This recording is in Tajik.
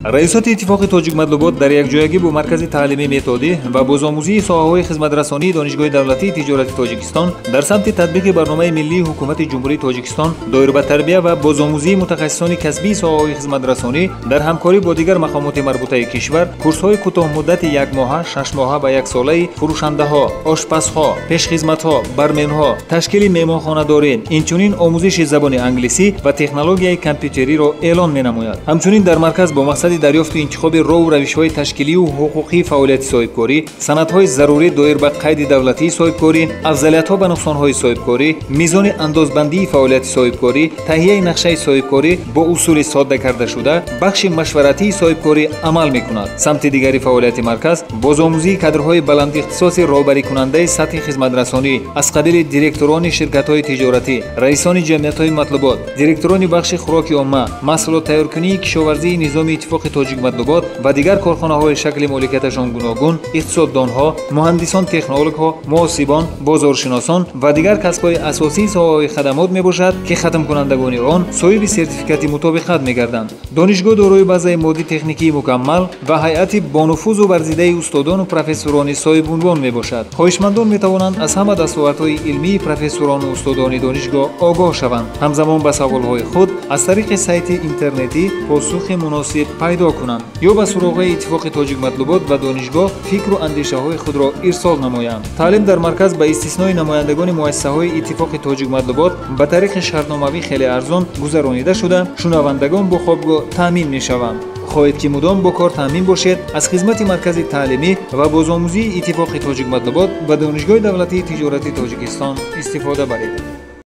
Раёсати Иттифоқи Тоҷикматлубот дар якҷоягӣ бо Маркази таълимии методӣ ва бозомӯзии соҳаҳои хизматрасонии Донишгоҳи давлатии тиҷорати Тоҷикистон дар самти татбиқи барномаи миллии Ҳукумати Ҷумҳурии Тоҷикистон доир ба тарбия ва бозомӯзии мутахассисони касбии соҳаҳои хизматрасонӣ дар ҳамкорӣ бо дигар мақомоти марбутаи кишвар курсҳои кӯтоҳмуддати якмоҳа, шашмоҳа ва яксолаи фурӯшандаҳо, ошпазҳо, пешхизматҳо, барменҳо, ташкили меҳмонхонадорӣ, инчунин омӯзиши забони англисӣ ва технологияи компютериро эълон менамояд. Ҳамчунин дар марказ бо мақсади дарёфту интихоби роҳу равишҳои ташкилию ҳуқуқии фаъолияти соҳибкорӣ, санадҳои зарурӣ доир ба қайди давлатии соҳибкорӣ, афзалиятҳо ва нуқсонҳои соҳибкорӣ, мизони андозбандии фаъолияти соҳибкорӣ, таҳияи нақшаи соҳибкорӣ бо усули содда кардашуда, бахши машваратии соҳибкорӣ амал мекунад. Самти дигари фаъолияти марказ бозомӯзии кадрҳои баландихтисоси роҳбарикунандаи сатҳи хизматрасонӣ аз қабили директорони ширкатҳои тиҷоратӣ, раисони ҷамъиятҳои матлубот, директорони бахши хӯроки омма, маҳсулот тайёркунии кишоварзии низоми Иттифоқи Тоҷикматлубот ва дигар корхонаҳои шакли моликияташон гуногун, иқтисоддонҳо, муҳандисон, технологҳо, муҳосибон, бозоршиносон ва дигар касбҳои асосии соҳаҳои хадамот мебошад, ки хатмкунандагони он соҳиби сертификати мутобиқат мегарданд. Донишгоҳ дорои базаи моддӣ-техникии мукаммал ва ҳайати бонуфузу варзидаи устодону профессорони соҳибунвон мебошад. Хоҳишмандон метавонанд аз ҳама дастовардҳои илмии профессорону устодони донишгоҳ огоҳ шаванд. Ҳамзамон ба саволҳои худ аз тариқи сайти интернетӣ посухи муносиб пайдо кунанд ё ба суроғаи Иттифоқи Тоҷикматлубот ва донишгоҳ фикру андешаҳои худро ирсол намоянд. Таълим дар марказ ба истиснои намояндагони муассисаҳои Иттифоқи Тоҷикматлубот ба тариқи шартномавӣ хеле арзон гузаронида шуда, шунавандагон бо хобгоҳ таъмин мешаванд. Хоҳед ки мудом бо кор таъмин бошед, аз хизмати Маркази таълимӣ ва бозомӯзии Иттифоқи Тоҷикматлубот ва Донишгоҳи давлатии тиҷорати Тоҷикистон истифода баред.